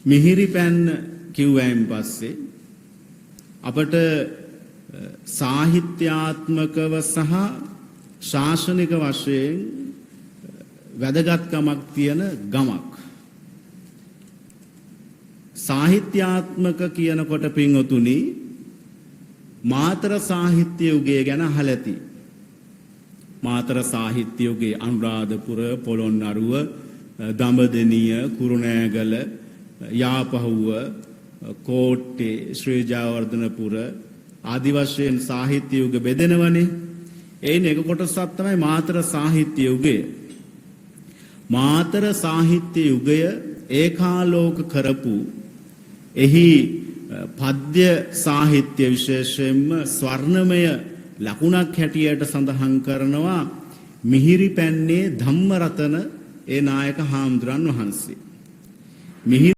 මිහිරිපැන්න කිව්වයින් පස්සේ අපට සාහිත්‍යාත්මකව සහ ශාසනික වශයෙන් වැදගත්කමක් තියෙන ගමක්. සාහිත්‍යාත්මක කියනකොට පින්වතුනි, මාතර සාහිත්‍ය යුගය ගැන අහලා ඇති. මාතර සාහිත්‍ය යුගයේ අනුරාධපුර, පොළොන්නරුව, දඹදෙනිය, කුරුණෑගල, යාපහුව, කෝට්ටේ, ශ්‍රී ජයවර්ධනපුර ආදි වශයෙන් සාහිත්‍ය යුග බෙදෙනවනේ. එයින් එක කොටසක් තමයි මාතර සාහිත්‍ය යුගය. මාතර සාහිත්‍ය යුගය ඒකාලෝක කරපු, එහි පද්‍ය සාහිත්‍ය විශේෂයෙන්ම ස්වර්ණමය ලකුණක් හැටියට සඳහන් කරනවා මිහිරිපැන්නේ ධම්මරතන ඒ නායක හාමුදුරන් වහන්සේ. මිහිරි